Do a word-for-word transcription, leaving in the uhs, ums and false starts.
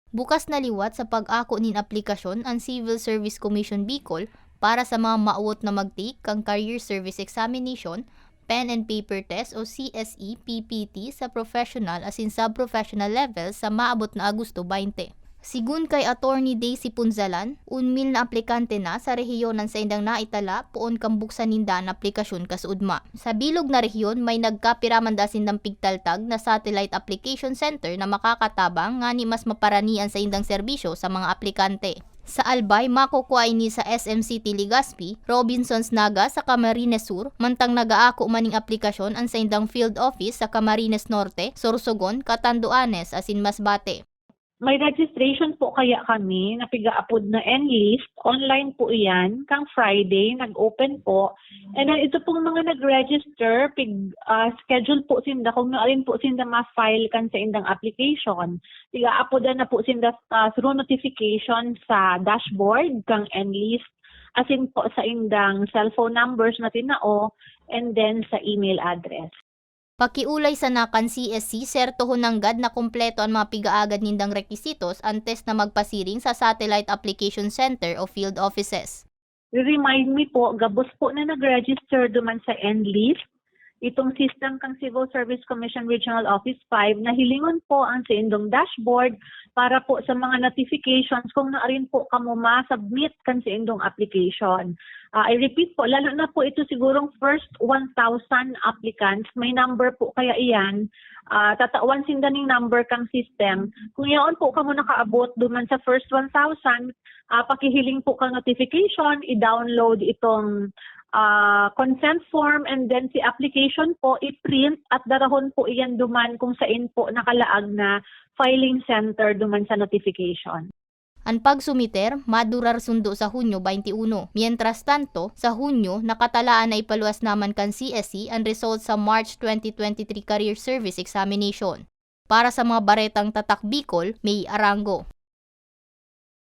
Bukas na liwat sa pag-ako nin aplikasyon an Civil Service Commission Bicol para sa mga mawot na mag-take kan Career Service Examination, Pen and Paper Test o C S E P P T sa professional asin sub-professional level sa maabot na Agosto twenty. Sigun kay Attorney Daisy Punzalan, un mil na aplikante na sa rehiyon an saindang naitala poon kan buksan ninda an aplikasyon kasuodma. Sa bilog na rehiyon, may nagkapira man daa sindang pigtaltag na satellite application center na makakatabang ngani mas maparani an saindang serbisyo sa mga aplikante. Sa Albay, makukua ini sa S M City Legazpi, Robinsons Naga sa Camarines Sur, mantang nag-aako man ning aplikasyon an saindang field office sa Camarines Norte, Sorsogon, Catanduanes asin Masbate. May registration po kaya kami na piga-apod na N list. Online po iyan, kang Friday, nag-open po. And then ito pong mga nag-register, pig, ah, schedule po sinda kung nuarin po sinda ma-file kan saindang application. Piga-apodan na po sinda, ah, through notification sa dashboard kang N list, asin po saindang cellphone numbers na tinao, and then sa email address. Pakiolay sana kan C S C, sertohon nanggad na kompleto an mga pigaagad nindang requisitos antes na magpasiring sa Satellite Application Center o field offices. Re-remind me po, gabos po na nag-register duman sa N list, itong system kang Civil Service Commission Regional Office five, na hilingon po ang saindong dashboard para po sa mga notifications kung nuarin po kamo ma-submit kan saindong application. Ah, I repeat po, lalo na po ito sigurong first one thousand applicants, may number po kaya iyan, ah, tatawan sinda ning number kang system. Kung yaon po kamo nakaabot duman sa first one thousand, ah, pakihiling po kang notification, i-download itong, ah, consent form, and then si application po, i-print at darahon po iyan duman kung sain po nakalaag na filing center duman sa notification. An pagsumiter madurar sundo sa Hunyo twenty-one. Mientras tanto, sa Hunyo, nakatalaan na ipaluwas naman kan C S C an result sa March twenty twenty-three Career Service Examination. Para sa mga baretang Tatak Bicol, May Arango.